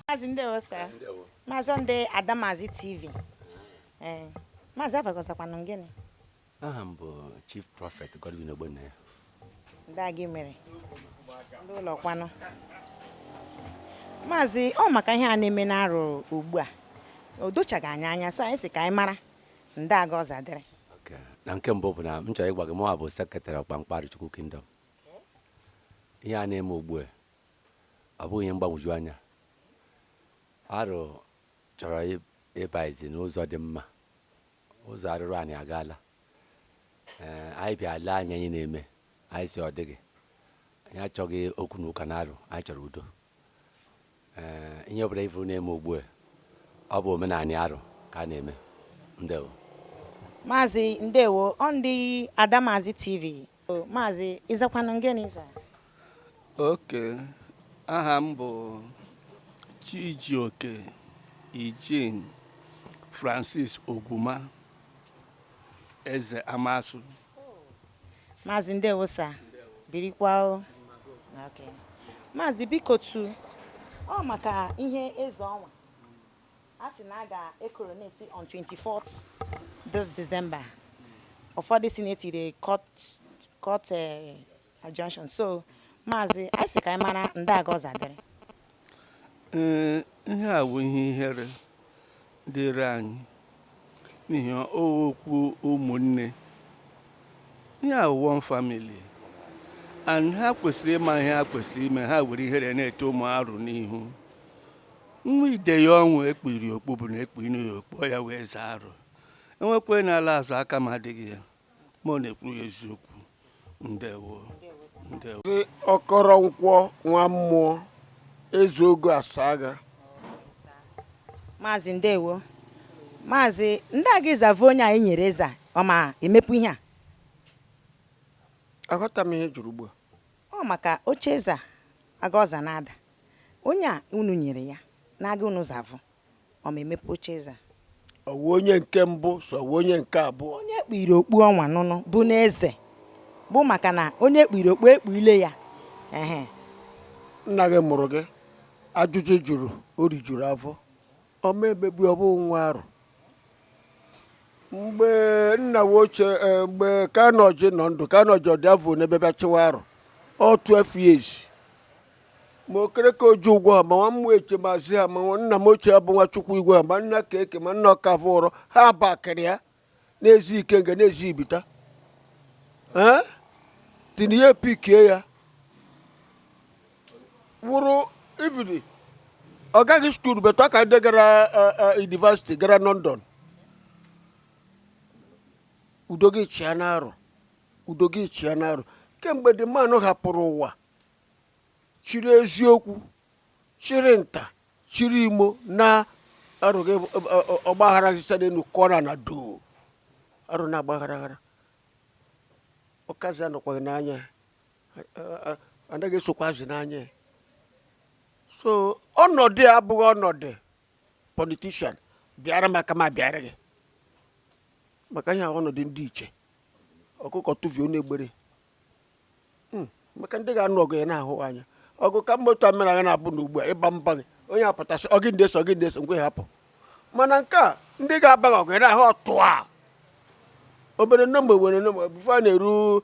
Maazị, ndewo sir. Maazị, ndị Adamazi TV. Ee, maazị, afakọsakwanụ gịnị? Aha m bụ Chief Prophet Godwin Ogbonnaya. Ndị a gị mere ndị ụlọ kwanụ. Maazị, ọ maka ihe a na-eme n'Arụ ugbu a, o dochaghị anyị anya, so anyị sị ka anyị mara ndị aga ọza dịrị. Okay. Na nke mbụ bụ na m chọrọ ịgwa gị, mụnwa bụ secretary Ọkpamkpa Arụchukwu Kingdom. Ihe a na-eme ugbu a, ọ bụghị ihe mgbagwoju anya. Arụ chọrọ ịba izi n'ụzọ dị mma. Ụzọ arụrụ anyị agaala. Ee, anyị bịa lee anya ihe na-eme, anyị si ọ dịghị. Anyị achọghị okwu na ụka na Arụ, anyị chọrọ udo. Ee, ihe ọbụla ifuru na-eme ugbu a, ọ bụ omenala Arụ ka a na-eme. Ndewo. Maazị, ndewo. Ọ ndị Adamazi TV. O, maazị, ịzakwanụ gịnị za? Okay, aha m bụ Chijioke Eugene Francis Ogwuma, Eze Amasu. Maazị, ndewo sir, birikwa o. Okay. Maazị, biko tu, ọ maka ihe eze ọnwa a sị na a ga-ecoronate on 24th this December. Ụfọdụ si na etiri court injunction. So maazị, anyị sị ka anyị mara ndị aga ọza dịrị. Ee, ihe a bụ ihe ihere dịrị anyị n'ihi okwu ụmụnne. Ihe a bụ one family and ha kwesịrị ịma ihe ha kwesịrị ime. Ha were ihere na-ete ụmụ Arụ n'ihu. Nwa ide ya ọnwụ ekpiri okpu bụ na ekpiri ya okpu ya wee zaa Arụ. Enwekwe na-ala azụ aka m adịghị ya, ma ọ na-ekwu ya eziokwu. Ndewo, ndewo. Maazị Ọkọrọnkwọ nwa mmụọ, eze ogo asaga. Maazị, ndewo. Maazị, ndị aga ịzava onye a e nyere eze a, ọ ma emepụ ihe a? Aghọta m ihe jụrụ ugbu a. Ọ maka oche eze a aga ọza na-ada. Onye a unu nyere ya na-aga unu zavụ, ọ ma emepe oche eze a? Ọwụ onye nke mbụ so ọwụ onye nke abụọ? Onye ekpiri okpu ọnwa nụnụ bụ n'eze, bụ maka na onye ekpiri okpu ekpuile ya, ehe. Nna gị mụrụ gị ajụjụ jụrụ o rijuru afọ. Ọma emegbu, ọ bụghị nwa Arụ. Mgbe nna m ochie, mgbe Kanọji nọ ndụ, Kanọji ọ dị afọ n'ebe bịa chịwa Arụ, ọ 12 years. Ma okereke oju ụgwọ ha, ma nwa mmụọ eche mazi ha, ma nna m ochie bụ nwa Chukwu igwe ha, ma nna keke, ma nna ọkafọ ụrọ ha bakịrị ya na-ezi ikenga na-ezi ibita. Ee, tinye ya pikie ya wụrụ ividi. Ọ gaghị school better ka ndị gara university, gara London. Udo gị chịa n'Arụ, udo gị chịa n'Arụ. Kemgbe the man hapụrụ ụwa, chiri eziokwu, chiri nta, chiri imo na Arụ gị, ọgbaghara site n'elu kụọ na na doo. Arụ na-agbaghara aghara, ọkazi anọkwaghị n'anya ya, anaghị esokwazi n'anya ya. So ọnọdụ a abụghị ọnọdụ politician bịara maka ma bịara gị maka ihe a. Ọnọdụ ndị iche ọkụkọ tụvie na-egbere maka ndị ga-anụ ọgụ ya na-ahụ anya ọgụ ka mma. Otu a mere agha na-abụ na ugbu a ịba mba gị, onye apụtasị ọ gị na-eso, ọ gị na-eso ngwe hapụ. Mana nke a, ndị ga-aba gị ọgụ ya na-ahụ ọtụ a obere nọmba were nọmba before a na-eru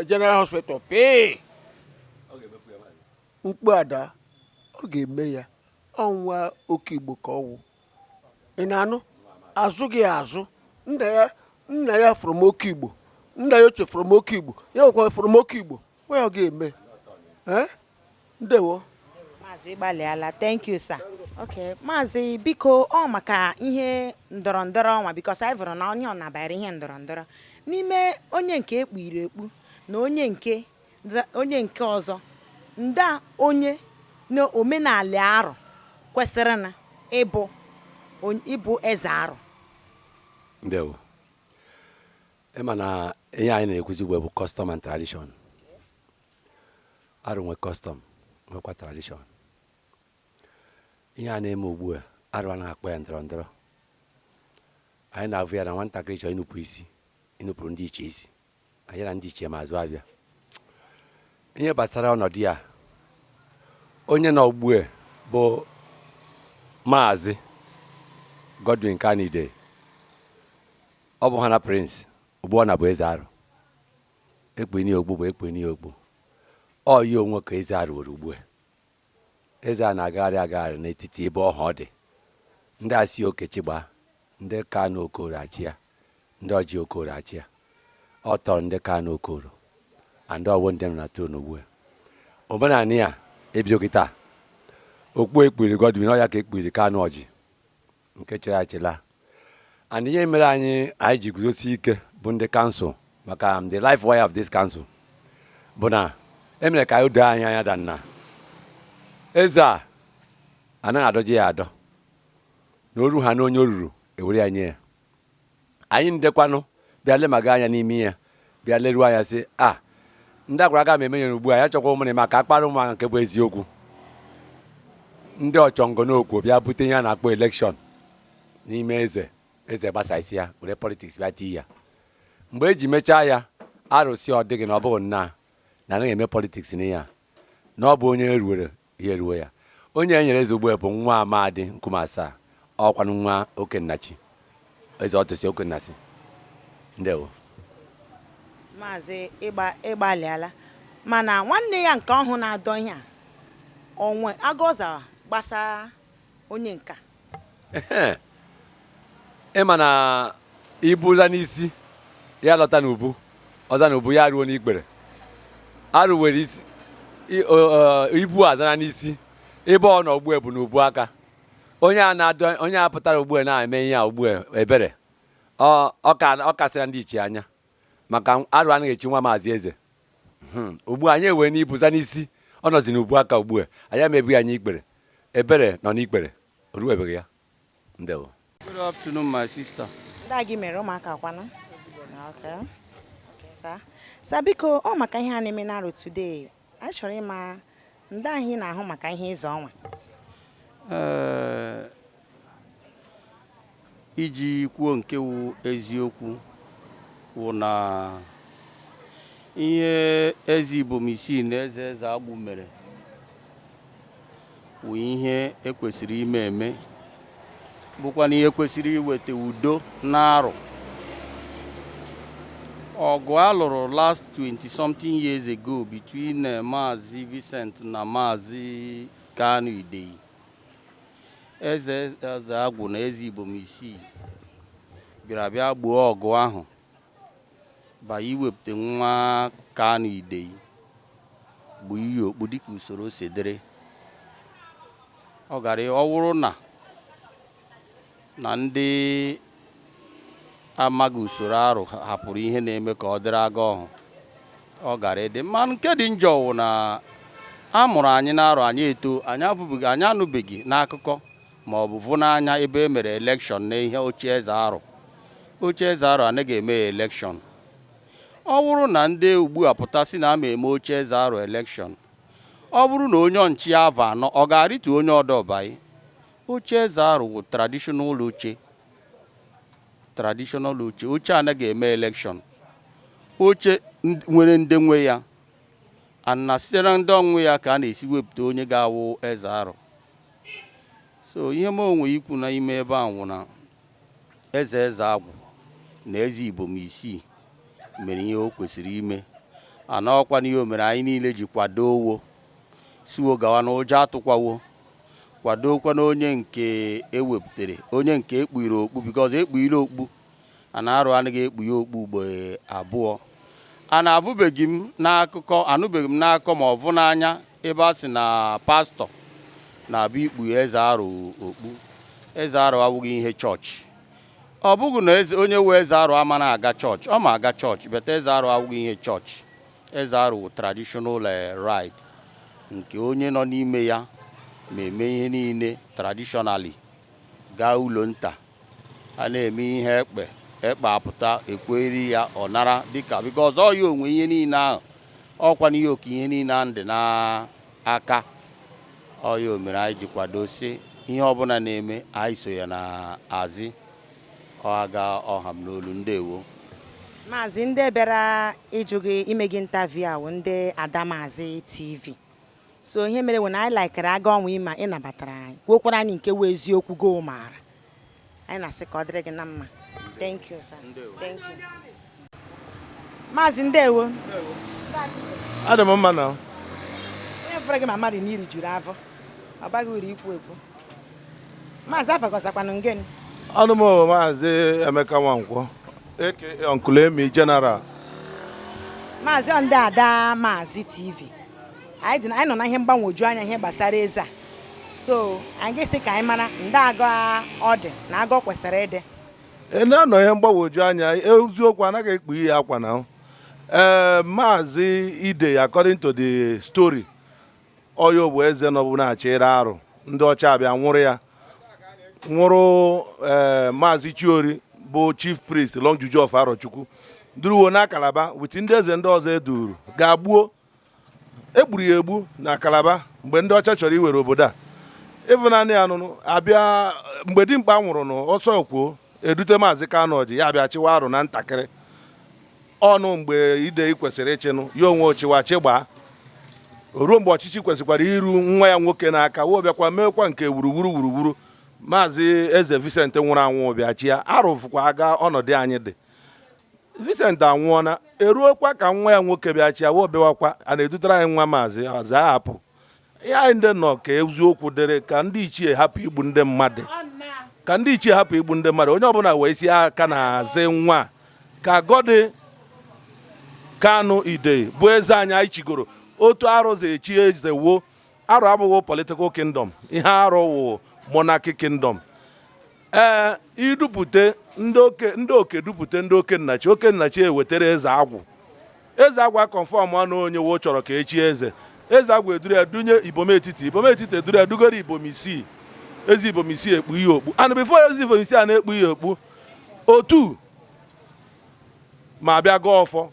general hospital pii mkpu ada. Ọ ga-eme ya ọnwa oke Igbo ka ọwụ. Ị na-anụ azụ gị azụ. Nna ya, nna ya from oke Igbo, nna ya ochie from oke Igbo, ya nwekwa from oke Igbo. Nwa ya ọ ga-eme. Eh? Ndewo. Maazị, gbalịala. Thank you, sir. Okay, maazị, biko, ọ maka ihe ndọrọ ndọrọ ọnwa, because anyị vụrụ na onye ọ nabara ihe ndọrọ ndọrọ n'ime onye nke ekpiri ekpu na onye nke ọzọ, nda onye na omenala Arụ kwesịrị na ịbụ eze Arụ. Ndewo. Ịma na ihe anyị na-ekwuzi ugbu a bụ custom and tradition. Arụ nwe custom, nwekwa tradition. Ihe a na-eme ugbu a, Arụ anaghị akpọ ya ndọrọ ndọrọ. Anyị na-avụ ya na nwatakịrị chọrọ ịnụpụ isi, ịnụpụrụ ndị ichie isi. Anyị na ndị ichie ma azụ abịa. Ihe gbasara ọnọdụ ya, onye nọ ugbu a bụ Maazị Godwin Kanide. Ọ bụ ha na Prince ugbu ọ na bụ eze Arụ. Ekpu ogbu bụ ekpu ogbu. Ọ yi onwe ka eze Arụ were ugbu a. Eze a na-agagharị agagharị n'etiti ebe ọha ọ dị. Ndị a si Okechigba, ndị Kanu Okoro achị ya, ndị Ọjị Okoro achị ya. Ọ tọrọ ndị Kanu Okoro and ọwụ ndị nọ na throne ugbu a. Omenala ya ebidoghị taa. Okpu ekpiri Godwin, ọ ya ka ekpiri Kanu Ọjị nke chịrị achịla. And ihe mere anyị ji guzosi ike bụ ndị council, maka the life wire of this council bụ na emere ka anyị doo anyị anya da na eze a anaghị adọji ya adọ, na oru ha na onye o ruru ewere ya nye ya. Anyị ndekwanụ bịa lemaga anya n'ime ya, bịa leruo anya sị a ndị agwara aga m emenyere ugbu a ya chọkwa ụmụ na ka akpara ụmụ nke bụ eziokwu. Ndị ọchọngọnokwu bịa bute ihe a na-akpọ election n'ime eze. Eze gbasa isi ya were politics bịa tii ya. Mgbe eji mechaa ya, arụsị ọ dịghị na ọ bụghị nna na anaghị eme politics n'ihe a, na ọ bụ onye eruwere ihe eruo ya. Onye e nyere eze ugbu a bụ nwa amadi nkume asaa, ọkwanụ nwa okennachi eze ọtụsị okennasi. Ndewo. Maazị, ịgbalịala, mana nwanne ya nke ọhụụ na-adọ ihe a onwe agọza gbasa onye nka. Ịma na ibula n'isi ya lọta n'ubu, ọza n'ubu ya ruo n'ikpere. Arụ were isi ibu azara n'isi ebe ọ nọ ugbu a bụ n'ubu aka. Onye a na-adọ, onye a pụtara ugbu a na-eme ihe a ugbu a, ebere ọ kasịra ndị ichie anya, maka arụ anaghị echi nwa maazị eze. Ugbu a anyị ewee n'ibu za n'isi, ọ nọzi n'ubu aka ugbu a. Anyị emebighị anyị ikpere, ebere nọ n'ikpere, o ruwebeghị ya. Ndewo. Good afternoon, my sister. Ndị a gị mere ụmụaka kwanụ. Okay. Okay, sir. Sir, biko, ọ maka ihe a na-eme n'Aro today, anyị chọrọ ịma ndị ahụ ị na-ahụ maka ihe ịzọ ọnwa. Ee, iji kwuo nke wụ eziokwu wụ na ihe eze Ibom Isii na eze eze Agbụ mere wụ ihe ekwesịrị ime eme, bụkwa na ihe kwesịrị iweta udo n'Arụ. Ọgụ a lụrụ last 20 something years ago between Maazị Vincent na Maazị Kanu Ideyi, eze eze Agwụ na eze Ibom Isii bịara bịa gbuo ọgụ ahụ ba iwepụta nwa Kanu Ideyi bụ iyi okpu dịka usoro si dịrị. Ọ gara ọ wụrụ na ndị amaghị usoro Arụ hapụrụ ihe na-eme ka ọ dịrị aga ọhụ, ọ gara ịdị mma. Nke dị njọ wụ na a mụrụ anyị n'Arụ, anyị eto, anyị afụbeghị, anyị anụbeghị n'akụkọ ma ọ bụ vụ n'anya ebe e mere election na ihe oche eze Arụ. Oche eze Arụ anaghị eme ya election. Ọ bụrụ na ndị ugbu a pụta sị na ama eme oche eze Arụ election, ọ bụrụ na onye ọnchi ava anọ ọ ga-arịtu onye ọdọbai. Oche eze Arụ wụ traditional oche, traditional oche. Oche anaghị eme election. Oche nwere ndị nwe ya, and na site na ndị ọnwụ ya ka a na-esi wepụta onye ga-awụ eze Arụ. So ihe m onwe ikwu na ime ebe a nwụ na eze eze Agwụ na eze Ibom Isii mere ihe o kwesịrị ime, ana ọkwa n'ihe o mere anyị niile ji kwado owo siwo gawa na ụjọ atụkwawo, kwadokwa na onye nke ewepụtara, onye nke ekpughiri okpu, because ekpughiri okpu a na Arụ anaghị ekpughe okpu ugboro abụọ. A na-avụbeghị m n'akụkọ, anụbeghị m n'akụkọ ma ọ vụ n'anya ebe a sị na pastọ na-abịa ikpughe eze Arụ okpu. Eze Arụ awụghị ihe chọọchị. Ọ bụghị na eze onye wee eze Arụ ama na-aga chọọchị, ọ ma aga chọọchị, but eze Arụ awụghị ihe chọọchị. Eze Arụ wụ traditional right nke onye nọ n'ime ya ma eme ihe niile traditionally, gaa ụlọ nta a na-eme ihe ekpe ekpe apụta ekweri ya, ọ nara dịka because ọ ya onwe ihe niile ahụ, ọkwa n'ihe oke ihe niile ahụ dị n'aka ọ ya. O mere anyị ji kwado sị ihe ọbụla na-eme, anyị so ya n'azị. Ọ aga ọha m n'olu. Ndewo. Maazị, ndị bịara ịjụ gị, ime gị interview ahụ, ndị Adamazi TV. So ihe mere wụ na anyị laikere aga ọnwa ịma ị nabatara anyị, kwuokwara anyị nke wụ eziokwu go maara. Anyị na-asị ka ọ dịrị gị na mma. Thank you, sir. Thank you. Maazị, ndewo. Adị m mma na. Onye fọrọ gị ma mmadụ na iri juru afọ, ọ baghị uru ikwu ekwu. Maazị, afagọzakwanụ ngịnị? Ọnụ m bụ Maazị Emeka Nwankwọ, aka Uncle Emi General. Maazị, ọ ndị Ada Maazị TV. Anyị dị anyị nọ na ihe mgbanwoju anya, ihe gbasara eze a. So anyị ga-esi ka anyị mara ndị agụ ọ dị na agụ ọ kwesịrị ịdị. Ị na-anọ ihe mgbagwoju anya. Eziokwu, anaghị ekpu ihe akwa na ee Maazị Ide, according to the story, ọya bụ eze nọbụ na-achị ire arụ. Ndị ọcha abịa nwụrụ ya, nwụrụ. Ee, Maazị Chiori bụ chief priest Long Juju of Arochukwu duruwo na Kalaba with ndị eze ndị ọzọ eduru ga-agbuo. Egburu ya egbu na Kalaba mgbe ndị ọcha chọrọ iwere obodo a. Ịfụnanya ya nụnụ abịa mgbe dimkpa nwụrụ nụ ọsọ kwuo edute Maazị Kanu Ọjị, ya bịa chịwa arụ na ntakịrị ọnụ. Mgbe ide kwesịrị ịchịnụ ya onwe ochiwa chịgbaa, o ruo mgbe ọchịchị kwesịkwara iru nwa ya nwoke n'aka, wee bịakwa meekwa nke wuruwuru wuruwuru. Maazị Eze Vincent nwụrụ anwụ bịa chi ya arụfụkwa aga. Ọnọdụ anyị dị, Vincent anwụọna, eruokwa ka nwa ya nwoke bịa chi ya, wee bịawakwa a na-edutere anyị nwa maazị ọzọ hapụ ihe anyị ndị nọ ka eziokwu dịrị, ka ndị ichie hapụ igbu ndị mmadụ, ka ndị ichie hapụ igbu ndị mmadụ. Onye ọbụla wee si aka na-azị nwa a, ka Gọdị Kanụ Ide bụ eze anyị. Anyị chigoro otu arụzi echi eze wuo arụ abụghị political kingdom. Ihe arụ wụ monarchy kingdom. Ee, idupụte ndị oke, ndị oke dupụte ndị oke nnachi, oke nnachi ewetara eze agwụ. Eze agwụ aconfirm na onye wo chọrọ ka echie eze. Eze agwụ eduru ya dunye ibom etiti, ibom etiti eduru ya dugoro ibom isii. Eze ibom isii ekpu ihe okpu, and before eze ibom isii a na-ekpu ihe okpu otu ma bịa gọọ ọfọ,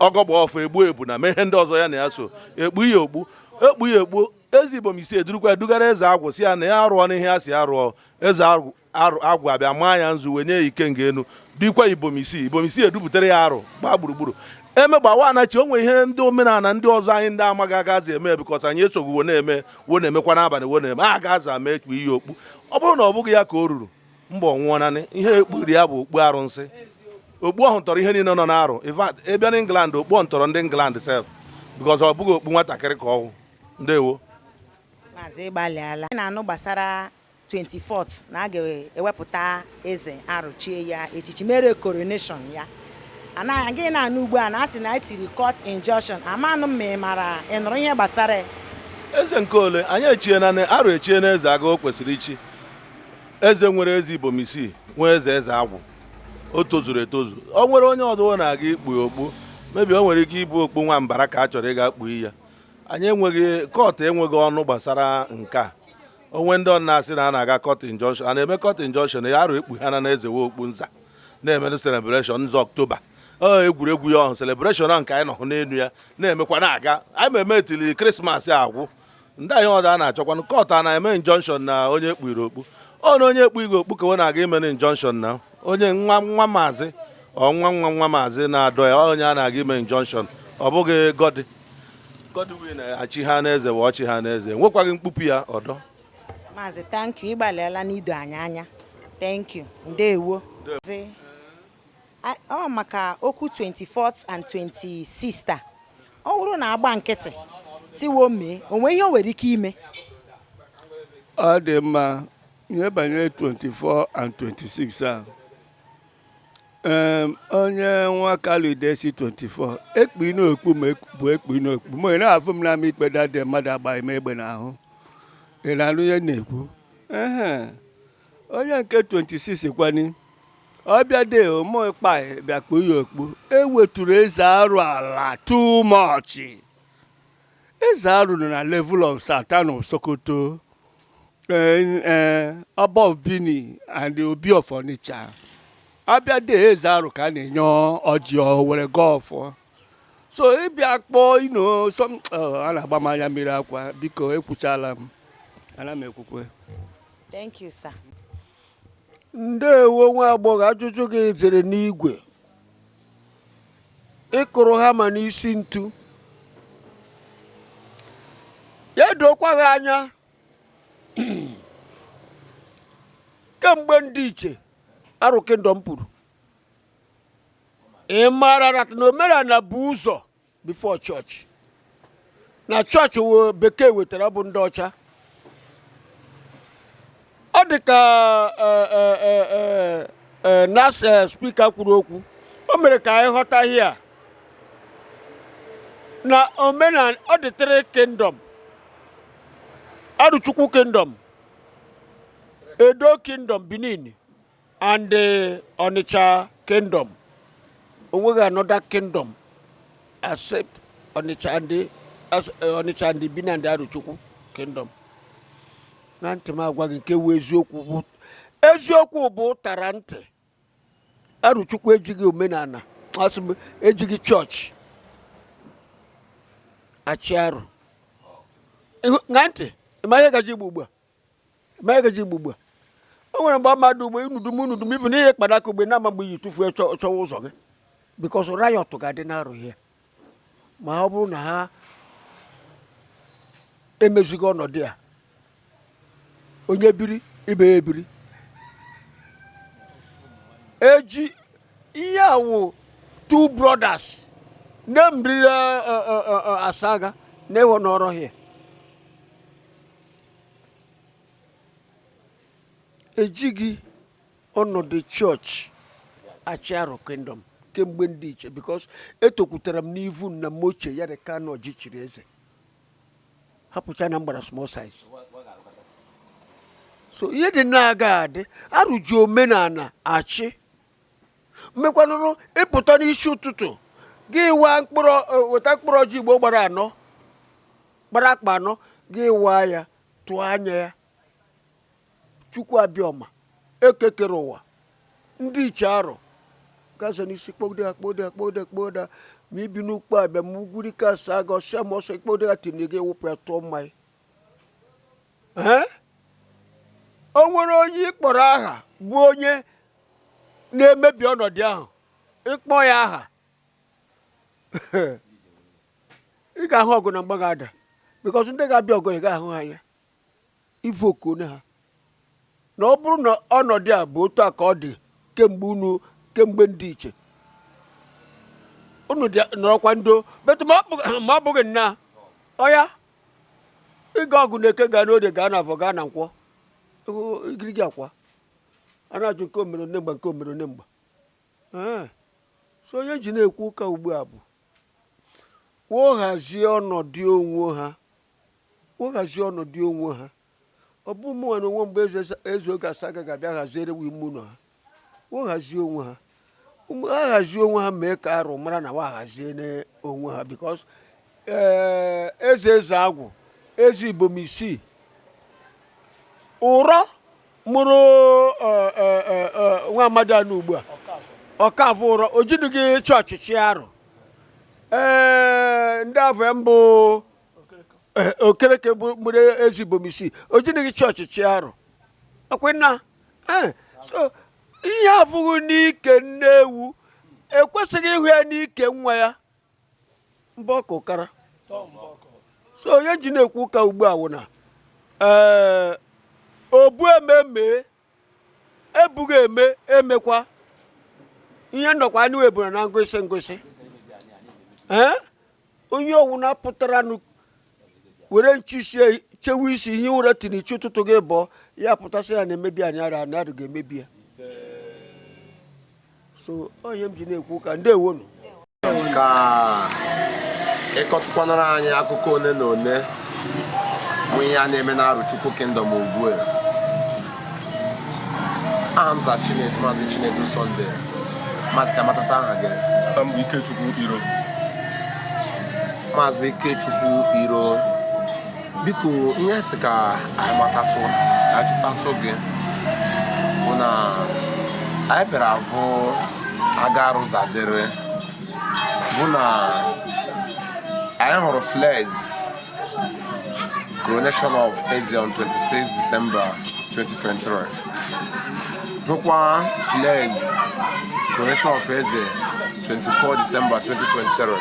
ọgọgba ọfọ, egbu ebu na mee ihe ndị ọzọ ya na ya so ekpu ihe okpu, ekpu ihe okpu. Eze ibom isii edurukwa dugara eze agwụ, si ya na ya arụọ n'ihe ya si arụọ. Eze agwụ abịa maa ya nzu, wee nye ya ikenga enu dịkwa ibom isii. Ibom isii edubutere ya arụ gbaa gburugburu emegba anachi. O nwere ihe ndị omenala ndị ọzọ anyị ndị amaghị agazi eme, because anyị esoghi wo na-eme, wo na-emekwa n'abalị, wo na-eme a ga-aza mee ekpu ihe okpu. Ọ bụrụ na ọ bụghị ya ka o ruru mba, ọ nwụọ nanị ihe ekpuri ya bụ okpu arụnsị. Okpu ahụ tọrọ ihe niile nọ n'arụ. In fact, ị bịa n'England, okpu ahụ tọrọ ndị England sef, because ọ bụghị okpu nwatakịrị ka ọwụ. Ndewo. Maazị, ịgbalịala. Anyị na-anụ gbasara 24th na a ga-ewepụta eze arụchie ya echichi, mere coronation ya. Anaghị gị na-anụ ugbu a na a sị na etiri court injunction. Amanụ m ma ị mara, ị nụrụ ihe gbasara ya? Eze nke ole anyị echie na arụ echie na eze aga o kwesịrị ichi eze. Nwere eze ibom isii, nwee eze eze agwụ, o tozuru etozu. O nwere onye ọzọ na-aga ikpu ya okpu, mebi o nwere ike ịbụ okpu nwambara ka a chọrọ ịga kpuo ya. Anyị enweghị court, enweghị ọnụ gbasara nke a. Onwe ndị ọ na-asị na a na-aga court injunction, a na-eme court injunction ya. Arụ ekpu ha na eze wee okpu nza na-eme celebration nza Ọktoba, ọ egwuregwu ya ọhụ celebration ahụ nke anyị nọ n'elu ya na-emekwa na-aga. Anyị ma eme etili Christmas agwụ ndị anyị ọzọ a na-achọkwanụ court a na-eme injunction na onye ekpughere okpu ọ na onye ekpu igwe okpu ka ọ na-aga ime injunction na onye nwa nwa maazị ọ nwa nwa nwa maazị na-adọ ya, onye a na-aga ime injunction. Ọ bụghị gọdị Godwin na-achị ha n'eze bụ ọchị ha n'eze, nwekwaghị mkpupu ya ọdọ. Maazị, thank you, ịgbalịala n'ido anyị anya. Thank you, ndewo. Maazị, ọ maka okwu 24th and 26th a, ọ bụrụ na agba nkịtị siwo mee onwe ihe o nwere ike ime? Ọ dị mma. Ihe banyere 24 and 26 a, onye nwa Kalu si 24 ekpu n'okpu ma bụ ekpu n'okpu ma ị na-afụ m n'ama ikpe dade mmadụ agbaghị m egbe n'ahụ. Ị na-anụ ihe m na-ekwu? Ehe, onye nke 26 kwani ọbịa de ụmụ ịkpa bịa kpuo ya okpu, eweturu eze arụ ala too much. Eze arụ nọ na level of Sultan of Sokoto, Ọba of Bini and the Obi of Onitsha. Abịa de eze arụ ka a na-enye ọjị o were gọọ ọfọ. So ịbịa kpọọ ino some a na-agba m anya mmiri akwa. Biko, ekwuchala m, ana m ekwukwe. Thank you, sir. Ndewo, nwa agbọghọ. Ajụjụ gị zere n'igwe. Ịkụrụ hama n'isi ntu. Ya dokwa gị anya, kemgbe ndị iche Arụ Kingdom pụrụ, ị mara that na omenala bụ ụzọ before chọọchị, na chọọchị wo bekee wetara bụ ndị ọcha. Ọ dị ka nas speaker kwuru okwu, o mere ka anyị ghọta ihe a na omenala. Ọ dị three kingdom: Arụchukwu Kingdom, Edo Kingdom Benin and Onitsha Kingdom. Onweghị another kingdom except Onitsha and Benin and Arụchukwu Kingdom. Na ntị m agwa gị nke wu eziokwu, bụ eziokwu bụ tara ntị. Arụchukwu ejighị omenala, asị m ejighị chọọchị achị Arụ. Na ntị, ịma ihe gaji igbu ugbu a, ịma ihe gaji igbu ugbu a. O nwere mgbe mmadụ ugbo unudum unudum ibu n'ihe kpanaka ugbe na-ama mgbe iyi tụfuo chọwa ụzọ gị, because riot ga-adị n'Arụ ihe ma ọ bụrụ na ha emezighị ọnọdụ a. Onye biri, ibe ya ebiri. Eji ihe awụ two brothers nne m riri asaga na ịhụ n'ọrụ ha ejighị ọnọdụ chọọchị achị Arụ Kingdom kemgbe ndị iche, because etokwutara m n'ivu nna m ochie ya dị ka ọjị chiri eze hapụcha na m gbara small size. So ihe dị na-aga adị, Arụ ji omenala achị. Mmekwanụrụ ịpụta n'isi ụtụtụ gị waa mkpụrụ, weta mkpụrụ ọjị Igbo gbara anọ, gbara akpa anọ, gị waa ya, tụọ anya ya. Chukwu abịọma ekekere ụwa, ndị iche Arụ gaza n'isi kpọgide ha, kpọgide ha, kpọgide ha, kpọgide ha. Ma ibi n'ukpo abịa ma ugwurike asa ga ọsịa ma ọsọ kpọgide ha, tinye gị wụpụ ya, tụọ mmanya. Ee, o nwere onye ị kpọrọ aha bụ onye na-emebi ọnọdụ ahụ. Ịkpọ ya aha, ị ga-ahụ ọgụ na mgba ga-ada, because ndị ga-abịa ọgụ, ị ga-ahụ ha anya ivoku ha. Na ọ bụrụ na ọnọdụ a bụ otu a ka ọ dị kemgbe unu, kemgbe ndị iche unu dị nọrọkwa ndo betụ, ma ọ bụghị nna ọya ịga ọgụ na eke gaa n'orie, gaa na afọ, gaa na nkwọ, igirigi akwa a na-ajụ nke omere one mgba, nke omere one mgba. Ee, so onye ji na-ekwu ụka ugbu a bụ woghazie ọnọdụ onwe ha, woghazie ọnọdụ onwe ha. Ọ bụ mụ nwere onwe mgbe eze oge asaa agaghị abịa haziere ime ụlọ ha. Woghazie onwe ha. Ha hazie onwe ha, mee ka Arụ mara na wa hazie onwe ha, because ee, eze agwụ, eze Ibom isii ụrọ mụrụ nwa amadi anụ ugbu a, ọkafọ ụrọ ojidughị chọọchị chi Arụ. Ee, ndị afọ mbụ Okereke bụ mụrụ eze Ibom isii, ojidughị chọọchị chi Arụ ọkwịna. Ee, so ihe afụghị n'ike nne ewu ekwesịghị ịhụ ya n'ike nwa ya mbọ ka ụkara. So onye ji na-ekwu ụka ugbu a wụ na ee, obu ememe ebughị eme emekwa ihe nnọkwa anụ ebuna na ngụsị ngụsị. Ee, onye ọwụna pụtaranụ were nchi sie chewe isi ihe ụra tiri chi ụtụtụ gị bọọ ya pụtasị ya na-emebi anyị Arụ, anyị Arụ ga-emebi ya. So onye m ji na-ekwu ụka, ndewonu. Ka ịkọtụkwanara anyị akụkọ one na one bụ ihe a na-eme na Arụchukwu Kingdom ugbu a. Aha m za Chinedu, Maazị Chinedu Sunday. Maazị, ka matata aha gị. Aha m bụ Ikechukwu Iro. Maazị Ikechukwu Iro, biko, ihe sị ka anyị matatụ, ka anyị jụtatụ gị bụ na anyị bịara avụ aga arụzadịrị bụ na anyị hụrụ flares coronation of Eze on 26 December 2023, hụkwa flares coronation of Eze. 24 December 2023.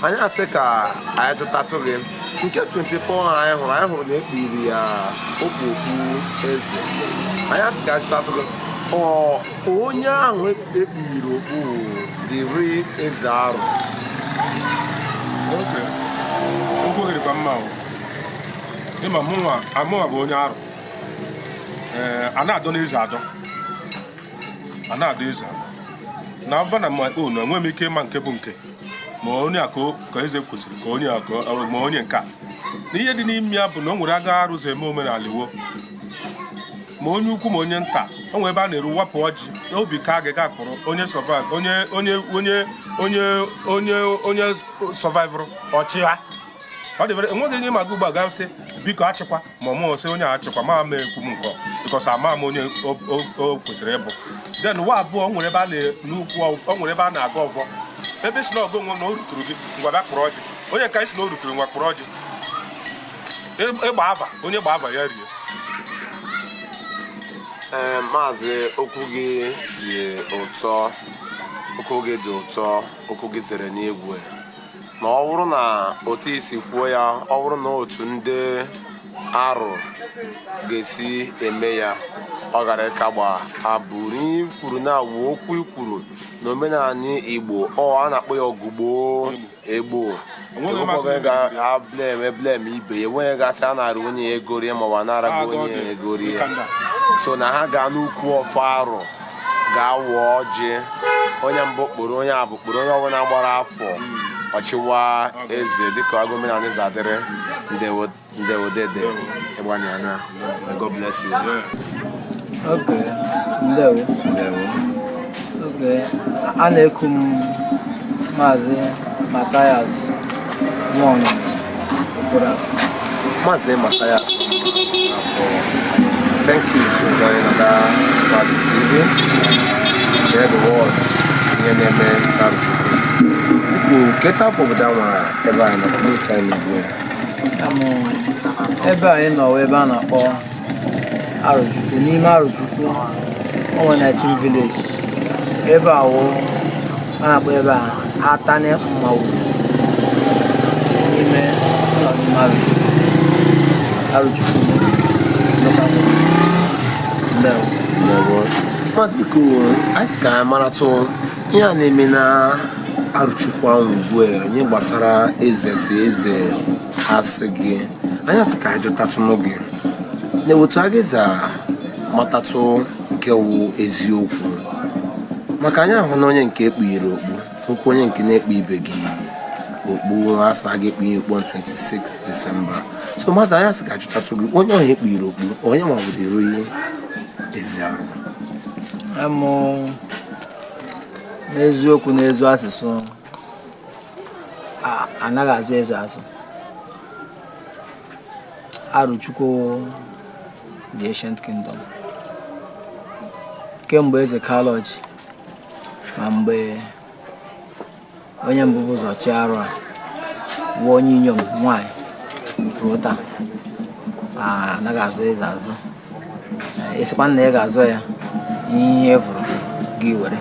Anyị asị ka anyị jụtatụ gị nke 24 ahụ anyị hụrụ na ekpiri ya okpu okpu eze. Anyị asị ka anyị jụtatụ gị, ọ onye ahụ ekpiri okpu dịrị eze Arụ? Oke okwu gị dịkwa mma o. Ịma mụnwa amụnwa bụ onye Arụ. Ee, a na-adọ n'eze adọ, a na-adọ eze adọ na ọba na my own. Enweghị m ike ịma nke bụ nke, ma onye a ka eze kwesịrị ka onye a ma onye nke a. Na ihe dị n'ime ya bụ na o nwere aga arụzọ eme omenala iwo, ma onye ukwu ma onye nta. O nwere ebe a na-eru wapụ ọjị obi ka gị ga kpụrụ onye survive, onye survivor ọchịa. Ọ dị enweghị onye ma ugbu a gasị, biko achịkwa ma ọ mụ sị onye a achịkwa ma ama ekwu m nke because ama m onye o kwesịrị ịbụ. Then ụwa abụọ, o nwere ebe a n'ukwu, o nwere ebe a na-aga ọvọ, ebe si na ọgụ onwe na o ruturu gị, ngwa bịa kpụrụ ọjị. Onye nke anyị si na o ruturu, ngwa kpụrụ ọjị. Ịgba ava, onye gba ava ya rie. Ee, maazị, okwu gị dị ụtọ, okwu gị dị ụtọ, okwu gị zere n'egwu. Na ọ bụrụ na otu isi kwuo ya, ọ bụrụ na otu ndị Arụ ga-esi eme ya, ọ gara ịkagba abụ. Ihe i kwuru na awụ okwu i kwuru na omenala Igbo, ọ a na-akpọ ya ọgụgbo egbo. Onweghị mmasị. Enwekwaghị ga-ablem eblem ibe ya, enweghị gasị a nara onye ya ego rie maọbụ anaraghị onye ya ego rie. So na ha gaa n'ukwu ọfọ Arụ, gaa wụọ ọjị, onye mbụ kpụrụ, onye abụ kpụrụ, onye ọbụla gbara afọ ọchịwa eze dịka agụ omenala eze adịrị. Ndewo, ndewo dede, ịgbanyana. May God bless you. Okay, ndewo. Ndewo. Okay, a na-eku m Maazị Mathias Nwọnụ Okorafor. Maazị Mathias, thank you to join Ada Maazị TV to share the word ihe na-eme n'Arụchukwu. Biko, keta afọ obodo anwa ebe anyị nọ, community anyị n'ugbu ya? Amụ, ebe anyị nọ wụ ebe a na-akpọ Arụchukwu. N'ime Arụchukwu, o nwere 19 village. Ebe a wụ a na-akpọ ebe a Atani Mmawu. N'ime nọ n'ime Arụchukwu. Arụchukwu local government. Ndewo. Ndewo. Maazị, biko, anyị sị ka anyị maratụ ihe a na-eme na Arụchukwu ahụ ugbu a, ihe gbasara eze si eze asị gị. Anyị asị ka anyị jụtatụ gị na otu a ga-eza matatụ nke wụ eziokwu, maka anyị ahụ na onye nke ekpughere okpu, hụkwa onye nke na-ekpu ibe gị okpu, asị a ga-ekpu ya okpu on 26 December. So maazị, anyị asị ka jụtatụ gị, onye ọha ekpughere okpu, onye ma ọ bụ dịrị ezi Arụ? Amụ, n'eziokwu, n'ezu asụsụ, anaghị azụ eze azụ. Arụchukwu, the ancient kingdom, kemgbe eze Kalọji ma mgbe onye mbụ bụ ụzọ chi Arụ a wụ onye inyom nwanyị ruo taa, anaghị azụ eze azụ. Ịsịkwa na ị ga-azụ ya, ihe fụrụ gị were.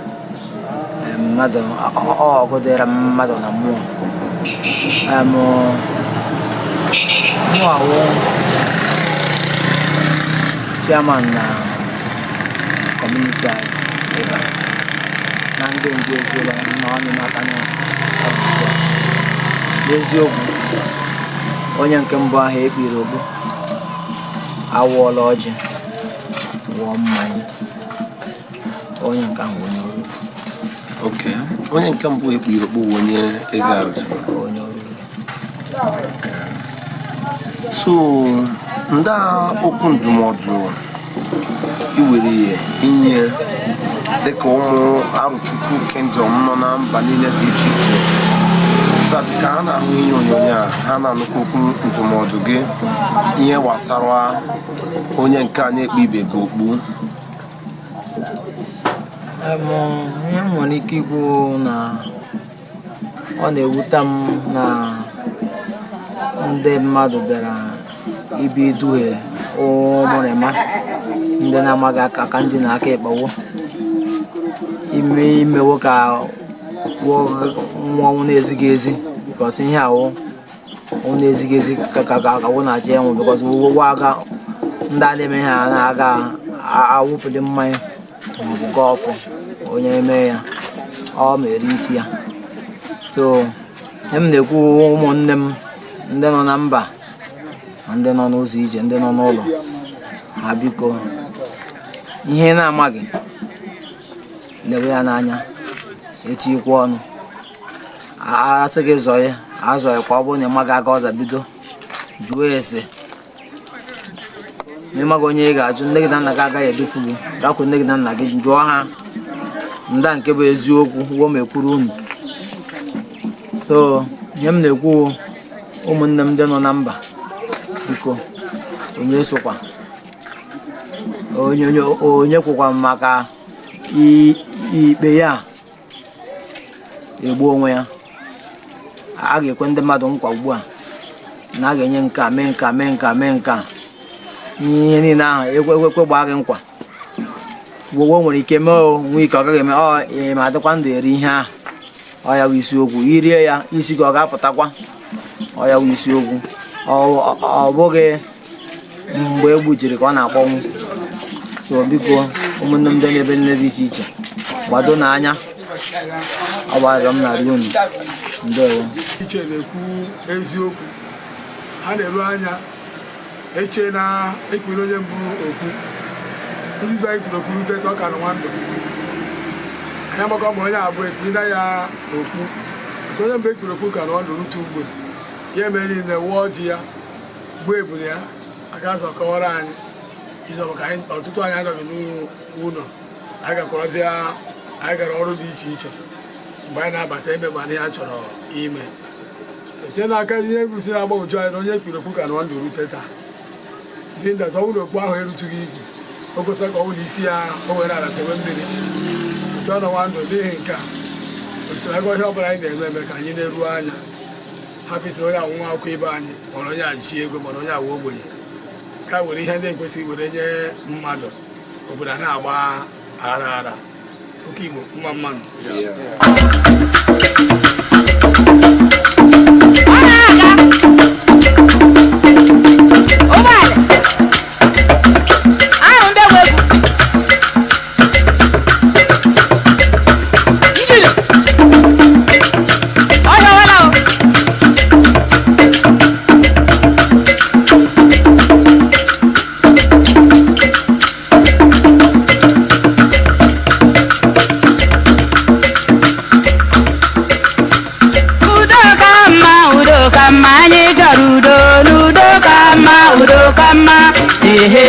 Mmadụ ọgụ dịra mmadụ na mmụọ. Mụ awụ chairman na community anyị ebe a, na ndị ndu ezinụlọ nọ n'ime aka n'ọchịchị a. N'eziokwu, onye nke mbụ ahụ ekpiri okpu awụọla ọjị, wụọ mmanya. Onye nke ahụ onye ọrụ. Ok, onye nke mbụ ekpughere okpu bụ onye eze Arụchukwu? Onye ọrụ. So ndị a, okwu ndụmọdụ iwere inye dịka ụmụ Arụchukwu Kingdom nọ na mba niile dị iche iche, so ka ha na-ahụ ihe onyonyo a, ha na-anụkwa okwu ndụmọdụ gị, ihe gbasara onye nke a na-ekpe ibe gị okpu? Ihe m nwere ike ikwu na ọ na-ewute m na ndị mmadụ bịara ibi iduhie ụmụrịma ndị na-amaghị aka aka ndị na aka ịkpawo ime imewo ka Nwụọ ọnwụ na-ezighị ezi, because ihe awụ ọnwụ na-ezighị ezi ka wụ na-achọ ịnwụ, because ụgwọ aga ndị a na-eme ihe a na-aga awụpụli mmanya maọbụ gaa ọfọ. Onye eme ya, ọ mere isi ya. So ihe m na-ekwu, ụmụnne m ndị nọ na mba ma ndị nọ n'ụzọ ije, ndị nọ n'ụlọ ha, biko, ihe ị na-amaghị, lewe ya n'anya, etikwa ọnụ. Asị gị zọọ ya, azọ ya. Kwa ọ bụrụ na ị maghị aga ọza, bido jụọ ese. Ma ị maghị onye ị ga-ajụ, nne gị na nna gị agaghị edufu gị. Gakwu nne gị na nna gị, jụọ ha nda nke bụ eziokwu wuo ma ekwuru unu. So ihe m na-ekwu, ụmụnne m ndị nọ na mba, biko, onye sokwa onye kwụkwa maka ikpe ya egbu onwe ya. A ga-ekwe ndị mmadụ nkwa ugbu a na a ga-enye nke a, mee nke a, mee nke a, mee nke a, ihe niile ahụ ekwe ekwe gbaa gị nkwa. Gbogbo nwere ike mee, o nwee ike ọ gaghị eme. Ọ ị ma adịkwa ndụ eri ihe ahụ, ọ ya bụ isiokwu. Irie ya, isi gị ọ ga-apụtakwa? Ọ ya bụ isiokwu. Ọ bụghị mgbe e gbujiri ka ọ na-akpọnwụ. So biko, ụmụnne m ndị n'ebe niile dị iche iche, gbado n'anya. Ọ gbarịrị m narị unu. Ndewo. Iche na-ekwu eziokwu, ha na-eru anya eche na ekpere onye mbụ okwu nziza anyị kwuru okwu rute ka ọ ka nọ nwa ndụ. Anyị agbakọ ma onye abụọ ekpere ya okwu otu onye mbụ ekpere okwu ka nọ ndụ rute ugbu a. Ya mere niile wụọ ọjị ya, gbuo ebule ya, aka azọ kọwara anyị ịzọ maka anyị. Ọtụtụ anyị anọghị n'ụlọ, anyị gakwara bịa, anyị gara ọrụ dị iche iche. Mgbe anyị na-abata ime ma ihe a chọrọ ime site n'aka ihe gosi na-agbagwoju anyị na onye ekpere okwu ka nọ ndụ rute taa dị ndata. Ọ bụrụ na okpu ahụ erutughị igwu, o kwesịrị ka ọ bụrụ isi ya o were ala sewe mmiri otu ọ nọ nwa ndụ. N'ihi nke a, osiri aka ihe ọbụla anyị na-eme eme ka anyị na-eru anya, hapụ isiri onye anwụnwa akwụkwọ ibe anyị, mana onye aji ego, mana onye awa ogbenye, ka were ihe ndị ekwesịghị were nye mmadụ. Obodo a na-agba aghara aghara. Oke Igbo, mma mmanụ. Ọ na-aga ụgbọala ahụ, ndị nwe egwu njiri ọ hịọwala o. Udo ka mma, udo ka mma, anyị chọrọ udo. N'udo ka mma, udo ka mma, ehe,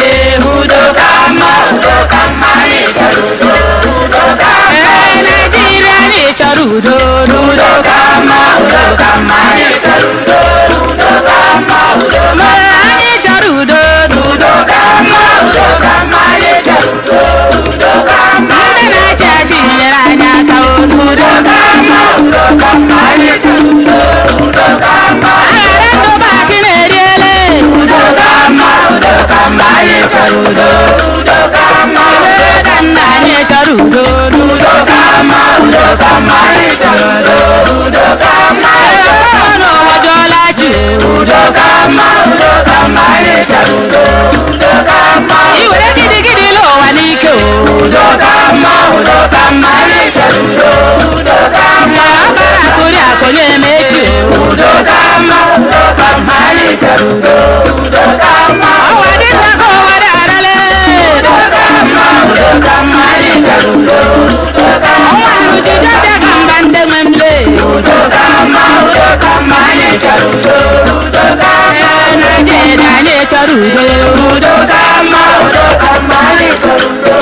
udo ka mma, udo ka mma, anyị chọrọ udo, udo ka mma. Ee, Naịjirịa, anyị chọrọ udo. N'udo ka mma, udo ka mma, anyị chọrọ udo, udo ka mma, udo ma anyị chọrọ udo. N'udo ka mma, udo ka mma, anyị chọrọ udo, udo ka mma. Ndị na-achị achị nyere anyị aka o. N'udo ka mma, udo ka mma, anyị chọrọ udo, udo ka mma. Aghara ndụbakị na-eriele. Udo ka mma, udo ka mma, anyị chọrọ udo, udo ka mma. Ebe nna, anyị chọrọ udo. N'udo ka mma, udo ka mma, anyị chọrọ udo, udo ka mma. N'ụwa jọla chi. Udo ka mma, udo ka mma, anyị chọrọ udo, udo ka mma. I were gidigidi l'ụwa n'ike o. Udo ka mma, udo ka mma, anyị chọrọ udo, udo ka mma. Ọbara akụri akụnye emechi o. Udo ka mma, udo ka mma, anyị chọrọ udo, udo ka mma. Ọwa dị nta ka ụwa dị arale. Udo ka mma, udo ka mma, anyị chọrọ udo, udo ka mma. Ọnwa ahụ jijọ bịa ka mba ndị nwe m lee. Udo ka mma, udo ka mma, anyị chọrọ udo, udo ka mma. Naịjirịa, anyị chọrọ udo. Udo ka mma, udo ka mma, anyị chọrọ udo.